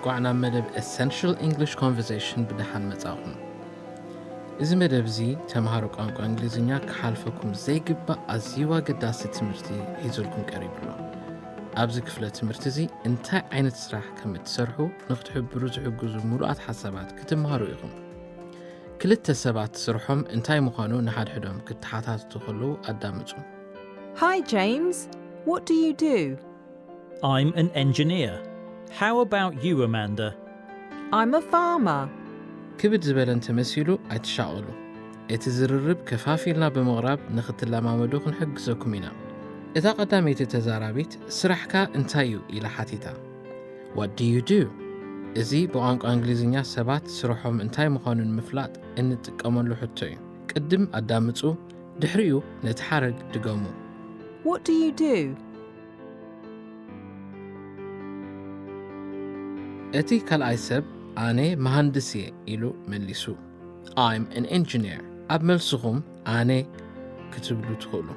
እንቋዕ ናብ መደብ Essential English Conversation ብደሓን መጻኹም። እዚ መደብ እዚ ተምሃሮ ቋንቋ እንግሊዝኛ ክሓልፈኩም ዘይግባእ ኣዝዩ ኣገዳሲ ትምህርቲ ሒዙልኩም ቀሪቡ ኣሎ። ኣብዚ ክፍለ ትምህርቲ እዚ እንታይ ዓይነት ስራሕ ከም እትሰርሑ ንክትሕብሩ ዝሕግዙ ምሉኣት ሓሳባት ክትምሃሩ ኢኹም። ክልተ ሰባት ስርሖም እንታይ ምዃኑ ንሓድሕዶም ክተሓታትቱ ከለዉ ኣዳምጹ። Hi, James. What do you do? I'm an engineer. How about you, Amanda? I'm a farmer. ክብድ ዝበለ እንተመሲሉ ኣይትሻቐሉ። እቲ ዝርርብ ከፋፊልና ብምቕራብ ንኽትለማመዱ ክንሕግዘኩም ኢና። እታ ቀዳመይቲ ተዛራቢት ስራሕካ እንታይ እዩ ኢላ ሓቲታ። What do you do? እዚ ብቋንቋ እንግሊዝኛ ሰባት ስርሖም እንታይ ምዃኑ ንምፍላጥ እንጥቀመሉ ሕቶ እዩ። ቅድም ኣዳምጹ፣ ድሕሪኡ ነቲ ሓረግ ድገሙ። What do you do? እቲ ካልኣይ ሰብ ኣነ መሃንድስ እየ ኢሉ መሊሱ። I'm an engineer። ኣብ መልስኹም ኣነ ክትብሉ ትኽእሉ።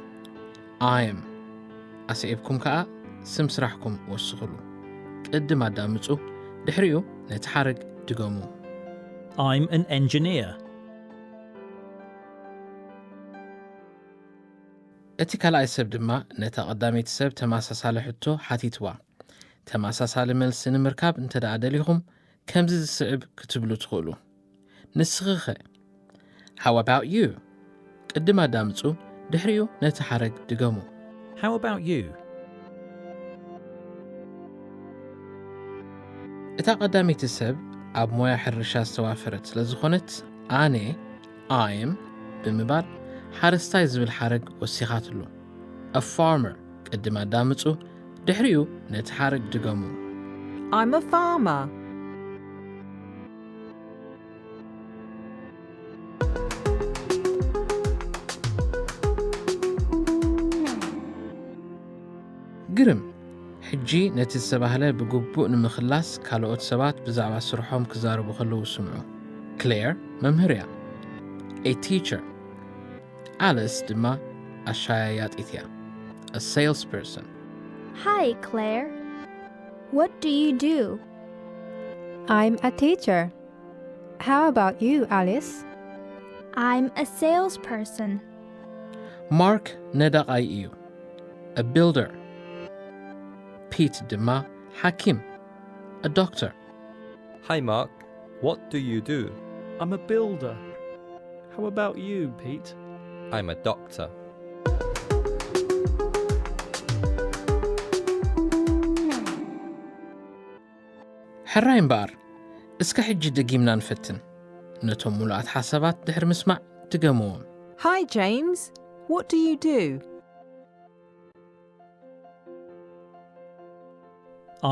I'm ኣስዒብኩም ከኣ ስም ስራሕኩም ወስኽሉ። ቅድም ኣዳምጹ፣ ድሕሪኡ ነቲ ሓረግ ድገሙ። I'm an engineer. እቲ ካልኣይ ሰብ ድማ ነታ ቀዳመይቲ ሰብ ተመሳሳሊ ሕቶ ሓቲትዋ። ተመሳሳሊ መልሲ ንምርካብ እንተ ደኣ ደሊኹም፣ ከምዚ ዝስዕብ ክትብሉ ትኽእሉ። ንስኺኸ? How about you? ቅድም ኣዳምጹ፣ ድሕሪኡ ነቲ ሓረግ ድገሙ። How about you? እታ ቀዳመይቲ ሰብ ኣብ ሞያ ሕርሻ ዝተዋፈረት ስለ ዝኾነት፣ ኣነ፣ I'm፣ ብምባል ሓረስታይ ዝብል ሓረግ ወሲኻትሉ። A farmer፣ ቅድም ኣዳምጹ፣ ድሕሪኡ ነቲ ሓረግ ድገሙ። I'm a farmer. ግርም። ሕጂ ነቲ ዝተባህለ ብግቡእ ንምኽላስ ካልኦት ሰባት ብዛዕባ ስርሖም ክዛረቡ ከለዉ ስምዑ። ክሌር መምህር እያ። A teacher። ኣሊስ ድማ ኣሻያያጢት እያ። A salesperson። Hi, Claire. What do you do? I'm a teacher. How about you, Alice? I'm a salesperson. ማርክ ነዳቓይ እዩ። A builder። ፒት ድማ ሓኪም። A doctor። Hi, Mark. What do you do? I'm a builder. How about you, Pete? I'm a doctor. ሕራይ እምበኣር፣ እስከ ሕጂ ደጊምና ንፈትን። ነቶም ምሉኣት ሓሳባት ድሕሪ ምስማዕ ድገምዎም። Hi, James. What do you do?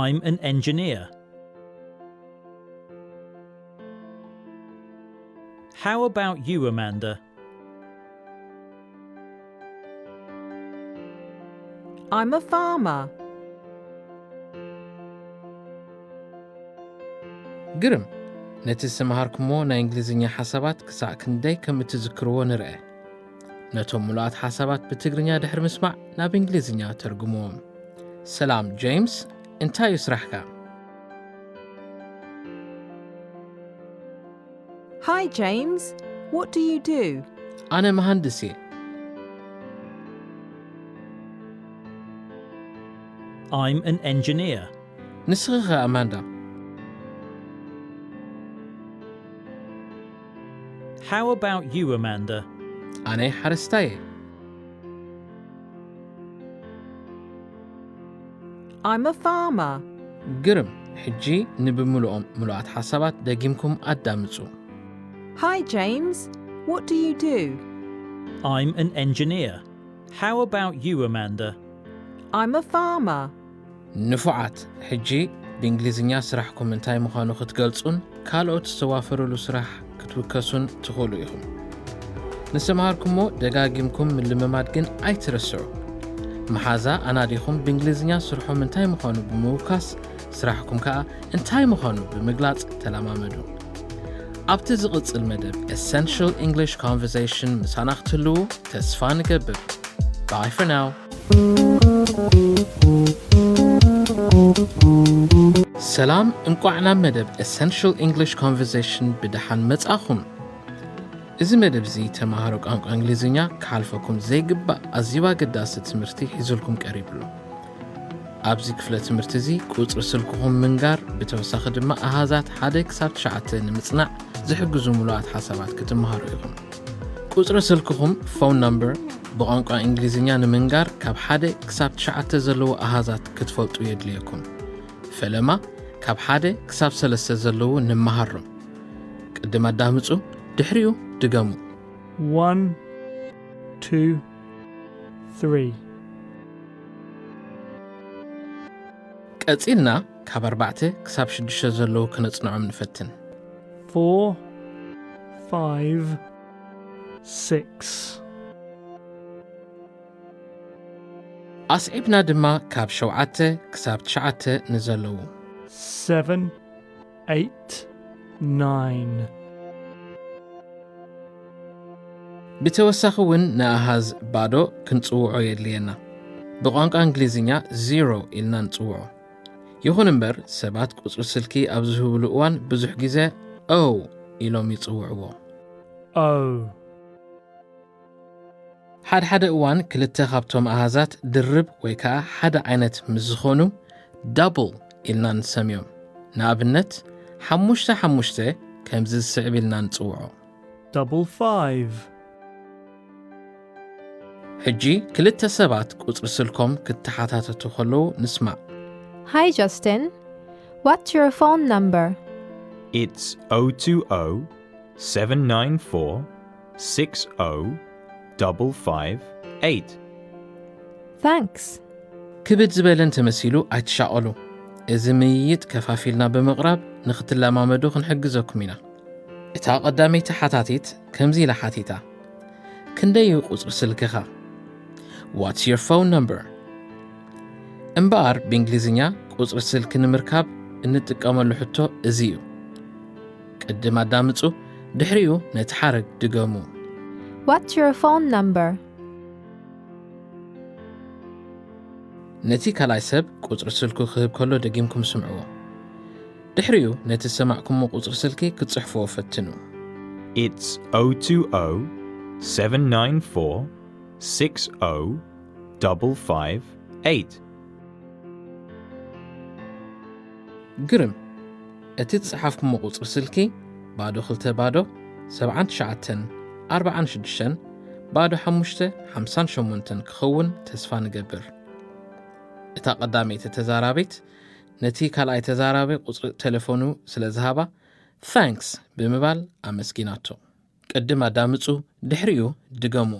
I'm an engineer. How about you, Amanda? I'm a farmer. ግርም። ነቲ ዝተምሃርኩሞ ናይ እንግሊዝኛ ሓሳባት ክሳዕ ክንደይ ከም እትዝክርዎ ንርአ። ነቶም ምሉኣት ሓሳባት ብትግርኛ ድሕሪ ምስማዕ ናብ እንግሊዝኛ ተርጉምዎም። ሰላም ጄምስ፣ እንታይ እዩ ስራሕካ? Hi, James. What do you do? ኣነ መሃንድስ እየ። I'm an engineer. ንስኺ ኸ ኣማንዳ? How about you, Amanda? ኣነ ሓረስታይ እየ። I'm a farmer. ግርም። ሕጂ ንብምልኦም ምሉኣት ሓሳባት ደጊምኩም ኣዳምጹ። Hi, James. What do you do? I'm an engineer. How about you, Amanda? I'm a farmer. ንፉዓት። ሕጂ ብእንግሊዝኛ ስራሕኩም እንታይ ምዃኑ ክትገልጹን ካልኦት ዝተዋፈሩሉ ስራሕ ክትውከሱን ትኽእሉ ኢኹም። ንዝተምሃርኩሞ ደጋጊምኩም ምልምማድ ግን ኣይትረስዑ። መሓዛ ኣናዲኹም ብእንግሊዝኛ ስርሖም እንታይ ምዃኑ ብምውካስ፣ ስራሕኩም ከኣ እንታይ ምዃኑ ብምግላጽ ተለማመዱ። ኣብቲ ዝቕጽል መደብ Essential English Conversation ምሳና ክትህልዉ ተስፋ ንገብር። Bye for now. ሰላም፣ እንቋዕ ናብ መደብ Essential English Conversation ብደሓን መጻኹም። እዚ መደብ እዚ ተማሃሮ ቋንቋ እንግሊዝኛ ክሓልፈኩም ዘይግባእ ኣዝዩ ኣገዳሲ ትምህርቲ ሒዙልኩም ቀሪቡ ኣሎ። ኣብዚ ክፍለ ትምህርቲ እዚ ቁጽሪ ስልክኹም ምንጋር፣ ብተወሳኺ ድማ ኣሃዛት ሓደ ክሳብ ትሽዓተ ንምጽናዕ ዝሕግዙ ምሉኣት ሓሳባት ክትመሃሩ ኢኹም። ቁጽሪ ስልክኹም፣ phone number፣ ብቋንቋ እንግሊዝኛ ንምንጋር ካብ ሓደ ክሳብ ትሽዓተ ዘለዉ ኣሃዛት ክትፈልጡ የድልየኩም። ፈለማ ካብ ሓደ ክሳብ ሰለስተ ዘለዉ ንመሃሮም። ቅድም ኣዳምጹ፣ ድሕሪኡ ድገሙ። One, two, three. ቀጺልና ካብ ኣርባዕተ ክሳብ ሽዱሽተ ዘለዉ ክነጽንዖም ንፈትን። Four, five, six. ኣስዒብና ድማ ካብ ሸውዓተ ክሳብ ትሽዓተ ንዘለዉ። Seven, eight, nine. ብተወሳኺ እውን ንኣሃዝ ባዶ ክንጽውዖ የድልየና። ብቋንቋ እንግሊዝኛ ዜሮ ኢልና ንጽውዖ። ይኹን እምበር ሰባት ቁጽሪ ስልኪ ኣብ ዝህብሉ እዋን ብዙሕ ግዜ ኦ ኢሎም ይጽውዕዎ። O. ሓድሓደ እዋን ክልተ ካብቶም ኣሃዛት ድርብ ወይ ከዓ ሓደ ዓይነት ምስ ዝኾኑ double ኢልና ንሰምዮም። ንኣብነት ሓሙሽተ ሓሙሽተ ከምዚ ዝስዕብ ኢልና ንጽውዖ። Double five. ሕጂ ክልተ ሰባት ቁጽሪ ስልኮም ክተሓታተቱ ከለዉ ንስማዕ። Hi Justin, what's your phone number? It's oh two oh seven nine four six oh double five eight. Thanks. ክብድ ዝበለ እንተመሲሉ ኣይትሻቐሉ። እዚ ምይይጥ ከፋፊልና ብምቕራብ ንኽትለማመዱ ክንሕግዘኩም ኢና። እታ ቀዳመይቲ ሓታቲት ከምዚ ኢላ ሓቲታ፣ ክንደይ እዩ ቁጽሪ ስልክኻ? What's your phone number? እምበኣር ብእንግሊዝኛ ቁጽሪ ስልኪ ንምርካብ እንጥቀመሉ ሕቶ እዚ እዩ። ቅድም ኣዳምጹ፣ ድሕሪኡ ነቲ ሓረግ ድገሙ። What's your phone number? ነቲ ካልኣይ ሰብ ቁጽሪ ስልኩ ክህብ ከሎ ደጊምኩም ስምዕዎ። ድሕሪኡ ነቲ ዝሰማዕኩሞ ቁጽሪ ስልኪ ክትጽሕፍዎ ፈትኑ። It's oh two oh seven nine four six oh double five eight. ግርም። እቲ ዝጸሓፍኩሞ ቁጽሪ ስልኪ ባዶ ክልተ ባዶ ሰብዓን ትሽዓተን ኣርብዓን ሽዱሽተን ባዶ ሓሙሽተ ሓምሳን ሸሞንተን ክኸውን ተስፋ ንገብር። እታ ቀዳመይቲ ተዛራቢት ነቲ ካልኣይ ተዛራቢ ቁጽሪ ቴሌፎኑ ስለ ዝሃባ፣ thanks ብምባል ኣመስጊናቶ። ቅድም ኣዳምጹ፣ ድሕሪኡ ድገሙ።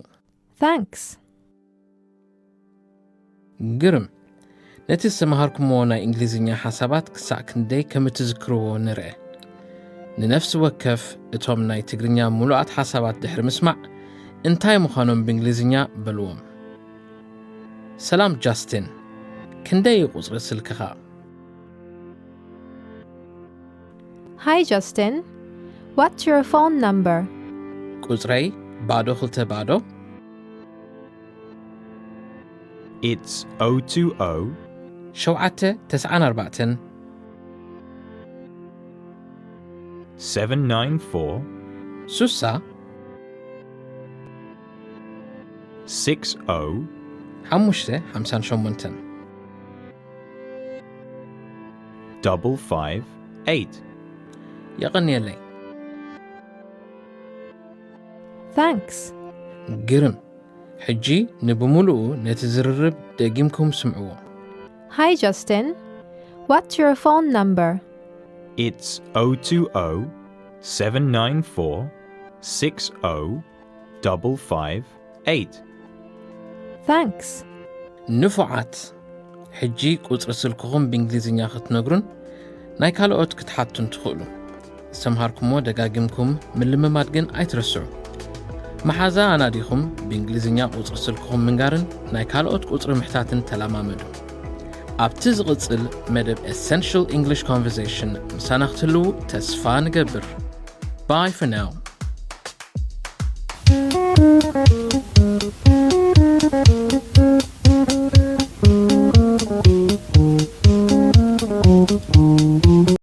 Thanks. ግርም። ነቲ ዝተምሃርኩምዎ ናይ እንግሊዝኛ ሓሳባት ክሳዕ ክንደይ ከም እትዝክርዎ ንርአ። ንነፍሲ ወከፍ እቶም ናይ ትግርኛ ምሉኣት ሓሳባት ድሕሪ ምስማዕ፣ እንታይ ምዃኖም ብእንግሊዝኛ በልዎም። ሰላም ጃስቲን፣ ክንደይ እዩ ቁጽሪ ስልክኻ? Hi Justin, what's your phone number? ቁጽረይ ባዶ ክልተ ባዶ It's oh two oh ሸውዓተ ተስዓን ኣርባዕተን seven nine four ሱሳ six oh ሓሙሽተ ሓምሳን ሸሞንተን። double five eight. የቐንየለይ። Thanks. ግርም። ሕጂ ንብምሉኡ ነቲ ዝርርብ ደጊምኩም ስምዕዎ። Hi Justin, what's your phone number? It's oh two oh seven nine four six oh double five eight. Thanks. ንፉዓት። ሕጂ ቁጽሪ ስልክኹም ብእንግሊዝኛ ክትነግሩን ናይ ካልኦት ክትሓቱን ትኽእሉ። ዝተምሃርኩሞ ደጋጊምኩም ምልምማድ ግን ኣይትረስዑ። መሓዛ ኣናዲኹም ብእንግሊዝኛ ቁጽሪ ስልክኹም ምንጋርን ናይ ካልኦት ቁጽሪ ምሕታትን ተለማመዱ። ኣብቲ ዝቕጽል መደብ Essential English Conversation ምሳና ክትህልዉ ተስፋ ንገብር። Bye for now.